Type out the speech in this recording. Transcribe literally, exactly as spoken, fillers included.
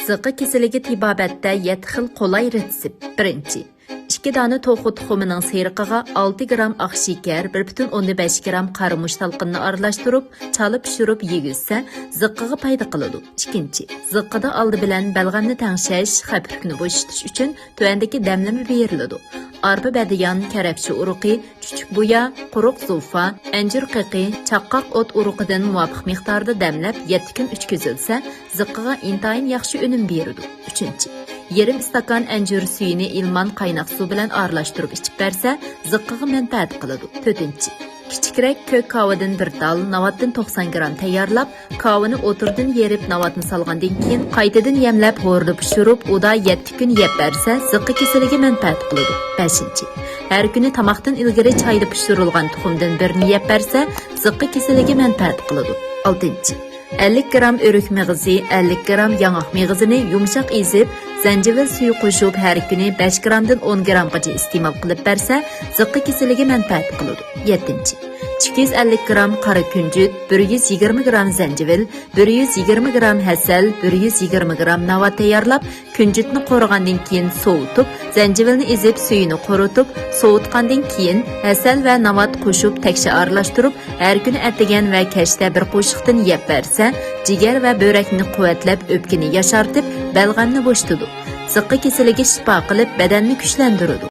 زىققا كېسىلىگە تېبابەتتە يەتتە خىل قولاي رېتسېپ. بىرىنچى، ئىككى دانە توخۇ تۇخۇمىنىڭ سېرىقىغا ئالتە گرام ئاق شېكەر، بىر پۈتۈن ئوندىن بەش گرام قارىمۇچ سالقىنىنى ئارىلاشتۇرۇپ، چالا پىشۇرۇپ يېگۈزسە، زىققىغا پايدا قىلىدۇ. ئىككىنچى، زىققىدا ئالدى بىلەن بەلغەمنى تەڭشەش، خەپىرىكنى بوشىتىش ئۈچۈن تۆۋەندىكى دەملىمە بېرىلىدۇ: ئارپا بەدىيان، كەرەپشە ئۇرۇقى، چۈچۈك بۇيا، قۇرۇق زۇلفا، ئەنجۈر قېقى، چاققاق ئوت ئۇرۇقىدىن مۇۋاپىق مىقداردا دەملەپ، يەتتە كۈن ئۈچكۈزۈلسە، زىققىغا ئىنتايىن ياخشى ئۈنۈم بېرىدۇ. ئۈچىنچى، يېرىم ئىستاكان ئەنجۈر سۈيىنى ئىلمان قايناق سۇ بىلەن ئارىلاشتۇرۇپ ئىچىپ بەرسە، زىققىغا مەنپەئەت قىلىدۇ. تۆتىنچى، كىچىكرەك كۆك كاۋىدىن بىر تال، ناۋاتتىن توقسان گرام تەييارلاپ، كاۋىنى ئوتتۇرىدىن يېرىپ، ناۋاتنى سالغاندىن كېيىن، قايتىدىن يەملەپ، ھورىدا پىشۇرۇپ، ئۇدا يەتتە كۈن يەپ بەرسە، زىققا كېسىلىگە مەنپەئەت قىلىدۇ. بەشىنچى، ھەر كۈنى تاماقتىن ئىلگىرى چايدا پىشۇرۇلغان تۇخۇمدىن بىرنى يەپ بەرسە، زىققا كېسىلىگە مەنپەئەت قىلىدۇ. ئالتىنچى، ئەللىك گرام ئۆرۈك مېغىزى، ئەللىك گرام ياڭاق مېغىزىنى يۇمشاق ئېزىپ، زەنجىۋىل سۈيى قوشۇپ، ھەر كۈنى بەش گرامدىن ئون گرامغىچە ئىستېمال قىلىپ بەرسە، زىققا كېسىلىگە مەنپەئەت قىلىدۇ. يەتتىنچى، ئىككى يۈز ئەللىك گرام قارا كۈنجۈت، بىر يۈز يىگىرمە گرام زەنجىۋىل، بىر يۈز يىگىرمە گرام ھەسەل، بىر يۈز يىگىرمە گرام ناۋات تەييارلاپ، كۈنجۈتنى قورۇغاندىن كېيىن سوۋۇتۇپ، زەنجىۋىلنى ئېزىپ، سۈيىنى قۇرۇتۇپ، سوۋۇتقاندىن كېيىن ھەسەل ۋە ناۋات قوشۇپ، تەكشى ئارىلاشتۇرۇپ، ھەر كۈنى ئەتىگەن ۋە كەچتە بىر قوشۇقتىن يەپ بەرسە، جىگەر ۋە بۆرەكنى قۇۋۋەتلەپ، ئۆپكىنى ياشارتىپ، بەلغەمنى بوشىتىدۇ. زىققا كېسىلىگە شىپا قىلىپ، بەدەننى كۈچلەندۈرىدۇ.